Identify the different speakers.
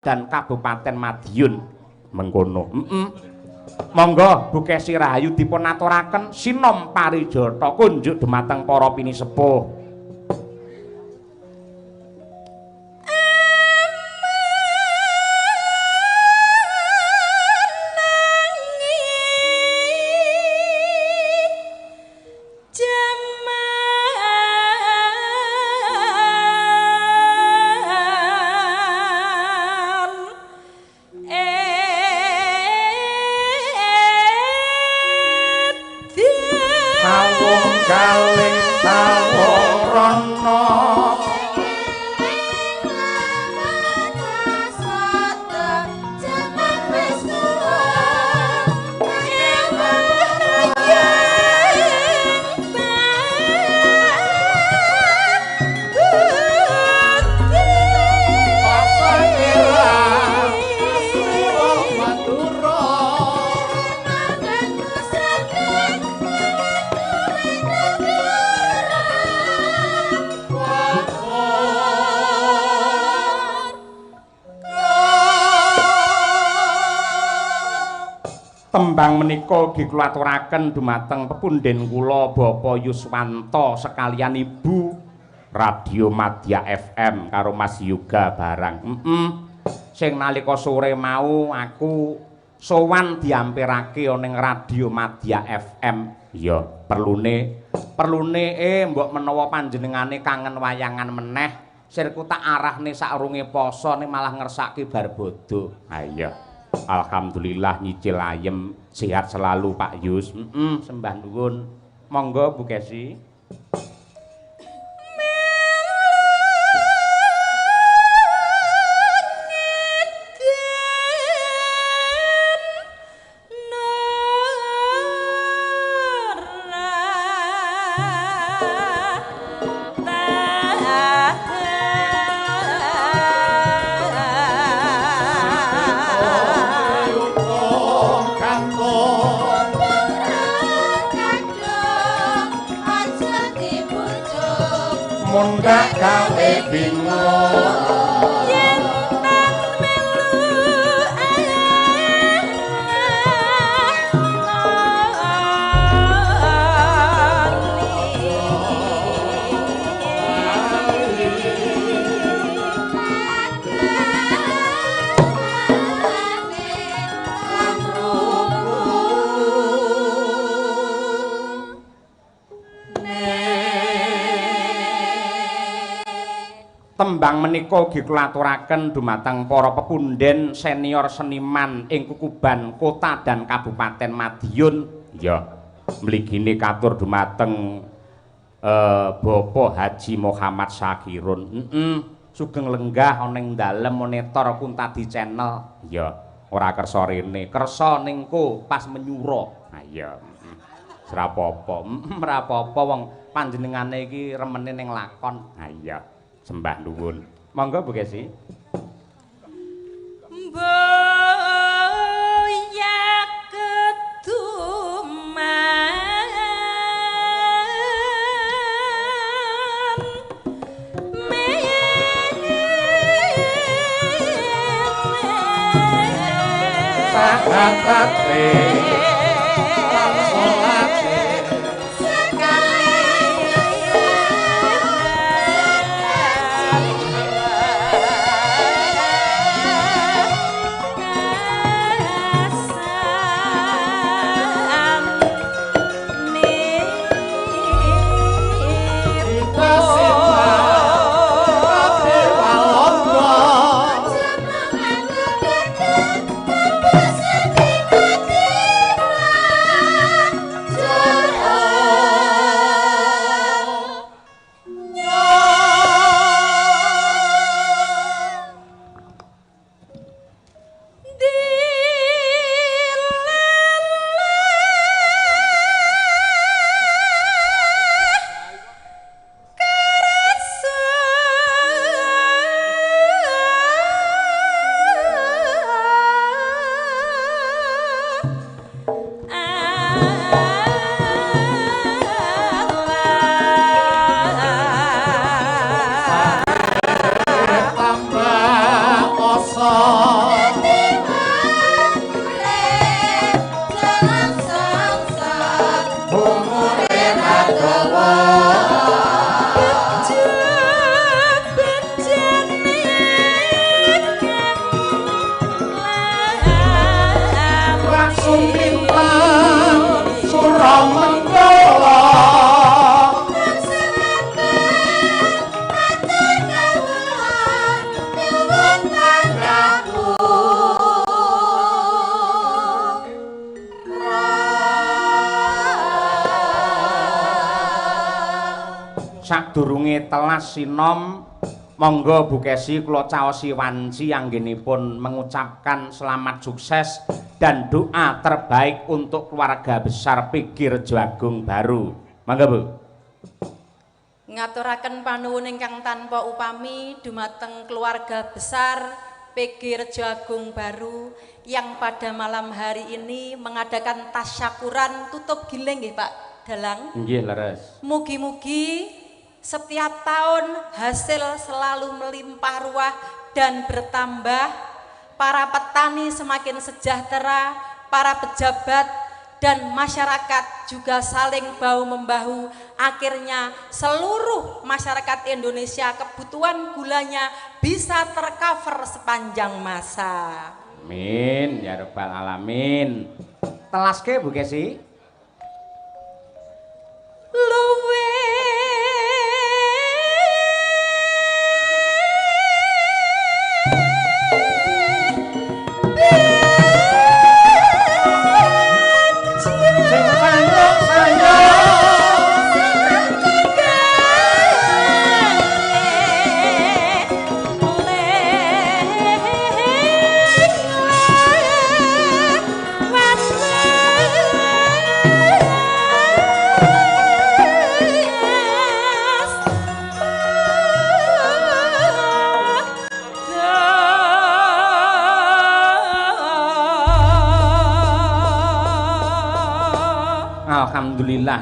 Speaker 1: dan Kabupaten Madiun. Mengkono. Monggo Bu Kesi Rahayu dipun aturaken sinom parijata kunjuk dumateng para pinisepuh. Tembang menika ugi kula aturaken dumateng pepundhen kula Bapak Yuswanto sekalian Ibu Radio Madya FM karo Mas Yoga barang. Sing nalika sore mau aku sowan diampirake ning Radio Madya FM. Ya, perlune mbok menawa panjenengane kangen wayangan meneh, sirku tak arahne sakrunge poso ning malah ngersake bar bodho. Ha iya. Alhamdulillah nyicil ayem, sehat selalu Pak Yus. Sembah nuwun. Monggo Bu Kesi. Mundhak gawe bingung
Speaker 2: yen tan melu
Speaker 1: Tembang menika ugi kula aturaken dumateng para pepundhen senior seniman ing Kukuban Kota dan Kabupaten Madiun. Ya, mligine katur dumateng Bapak Haji Muhammad Syakirun. Sugeng lenggah ana ing dalem monitor Kuntadi Channel. Ya, ora kersa rene, kersa ningko pas menyura. Ha iya. Ora apa-apa. Ora apa-apa wong panjenengane iki remene ning lakon. Ha iya. Sembah nuwun. Monggo Bu Kesi.
Speaker 2: Mboya keduman
Speaker 1: sahatate lan salate Sadurunge telas sinom, monggo Bu Kesi kula caosi wanci anggenipun mengucapkan selamat sukses dan doa terbaik untuk keluarga besar PG Rejo Agung Baru. Monggo Bu.
Speaker 2: Ngaturaken panuwun ingkang tanpa upami dumateng keluarga besar PG Rejo Agung Baru yang pada malam hari ini mengadakan tasyakuran tutup giling nggih Pak Dalang.
Speaker 1: Nggih leres.
Speaker 2: Mugi-mugi setiap tahun hasil selalu melimpah ruah dan bertambah, para petani semakin sejahtera, para pejabat dan masyarakat juga saling bahu-membahu. Akhirnya seluruh masyarakat Indonesia kebutuhan gulanya bisa tercover sepanjang masa.
Speaker 1: Amin ya rabbal alamin. Telaske Bu Kesi.
Speaker 2: Luwe
Speaker 1: Alhamdulillah